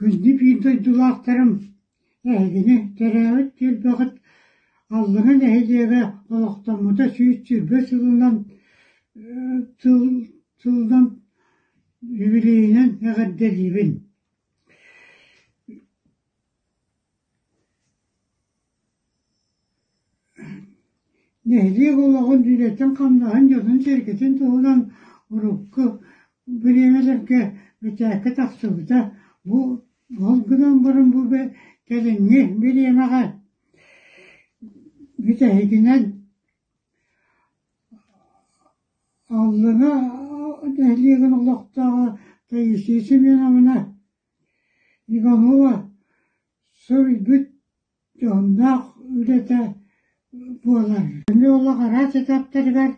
Күндү биир дойдулаахтарым, эһигини төрөөбүт түөлбэҕит Аллыҥа нэһилиэгэ олохтоммута 120 сылынан сылынан юбилейынан эҕэрдэлиибин! Нэһилиэк олоҕун, үлэтин-хамнаһын, дьонун-сэргэтин туһунан урукку бириэмэлэргэ бэчээккэ тахсыбыта. Бу ол гынан баран бу кэлиҥҥи бириэмэҕэ бүтэһигинэн Аллыҥа нэһилиэгин олохтооҕо Таисия Семеновна Иванова суруйбут дьоһуннаах үлэтэ буолар. Кини олох араас этаптарыгар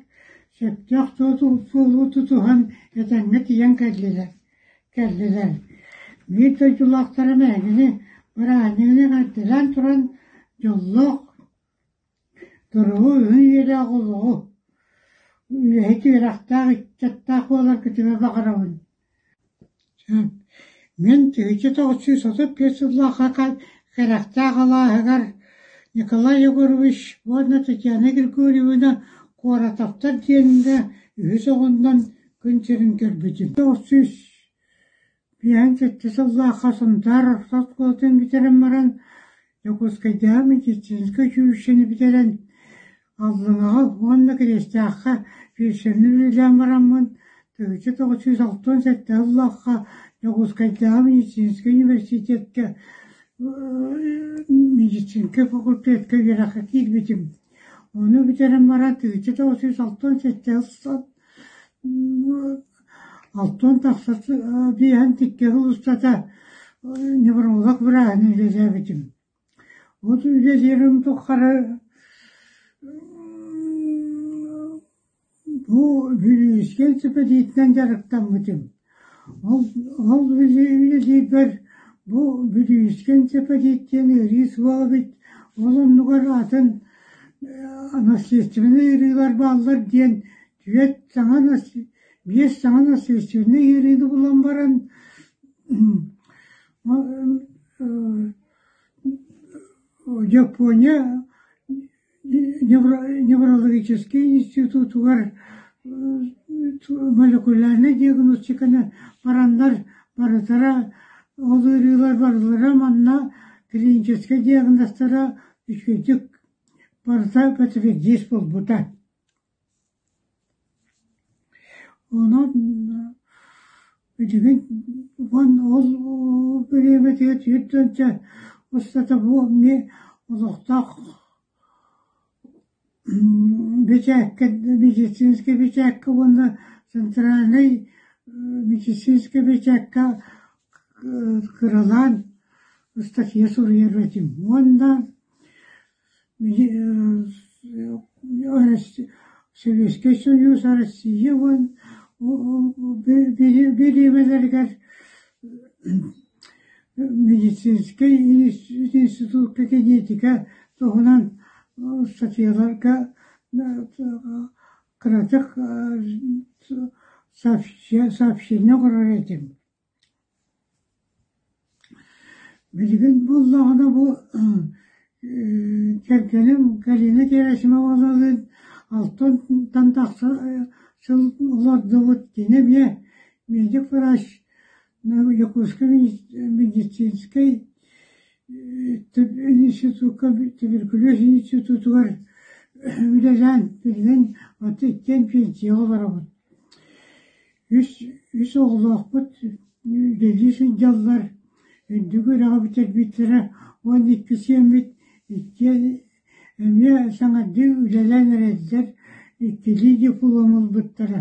сөптөөх суолу тутуһан этэҥҥэ тиийэн кэллилэр. кэллилэр. Биир дойдулаахтарым эһигини бырааһынньыгынан эҕэрдэлээн туран дьоллоох, туругу уһун үйэлээх олоҕу, үлэһит үөрэхтээх ыччаттаах буоларгытыгар баҕарабын. Мин 1935 сыллаахха Кэрэхтээх алааһыгар Николай Егорович уонна Татьяна Григорьевна Куоратовтар диэҥҥэ үһүс оҕоннон күн сирин көрбүтүм. 957 сыллаахха Сунтаар орто оскуолатын бүтэрэн баран Дьокуускайдааҕы медицинскэй училищены бүтэрэн Аллыҥаҕа уонна Кириэстээххэ фельдшеринэн үлэлээн бараммын, 1967 сыллаахха Дьокуускайдааҕы медицинскэй университекка медицинскэй факультетка үөрэххэ киирбитим. Ону бүтэрэн баран 1967 алтан тахса биэһэн икки сыл устата невролог бырааһынан үлэлээбитим. Ол үлэлиирим тухары бу Бүлүүскэй энциклопедиятынан дьарыктаммытым. Ол ол үлэлиирбэр бу Бүлүүскэй энциклопедия диэн ыарыы суох эбит, ол оннугар атын наследственнай ыарыылар бааллар диэн түөрт саҥа биэс саҥа наследственнай ыарыыны булан баран Япония неврологическай институтугар молекулярнай диагностиканы бараннар барытара ол ыарыылар барылара манна клиническэй диагнозтара үчүгэйдик барыта подтвердить буолбута. Онон билигин уон ол бириэмэтигэр түөрт уонча устата бу эмиэ олохтоох бэчээккэ медицинскэй бэчээккэ уонна центральнай медицинскэй бэчээккэ кыралаан ыстатыйа суруйар этим уонна Советский Союз, Россия бириэмэлэригэр медицинскэй институтка генетика туһунан статьяларга кыратык сообщение оҥорор этим. Билигин буоллаҕына бу кэргэним Галина Герасимовалыын алтан тахса сыл олордубут. Кини эмиэ медик-врач Якутскай медицинскэй институкка туберкулез институтугар үлэлээн билигин иккиэн пенсияҕа олоробут. Үс үс оҕолоохпут үлэлии сылдьаллар, үрдүк үөрэҕи бүтэрбиттэрэ уонна икки сиэммит иккиэн эмиэ саҥардыы үлэлээн эрэллэр, иккилии диплом ылбыттара.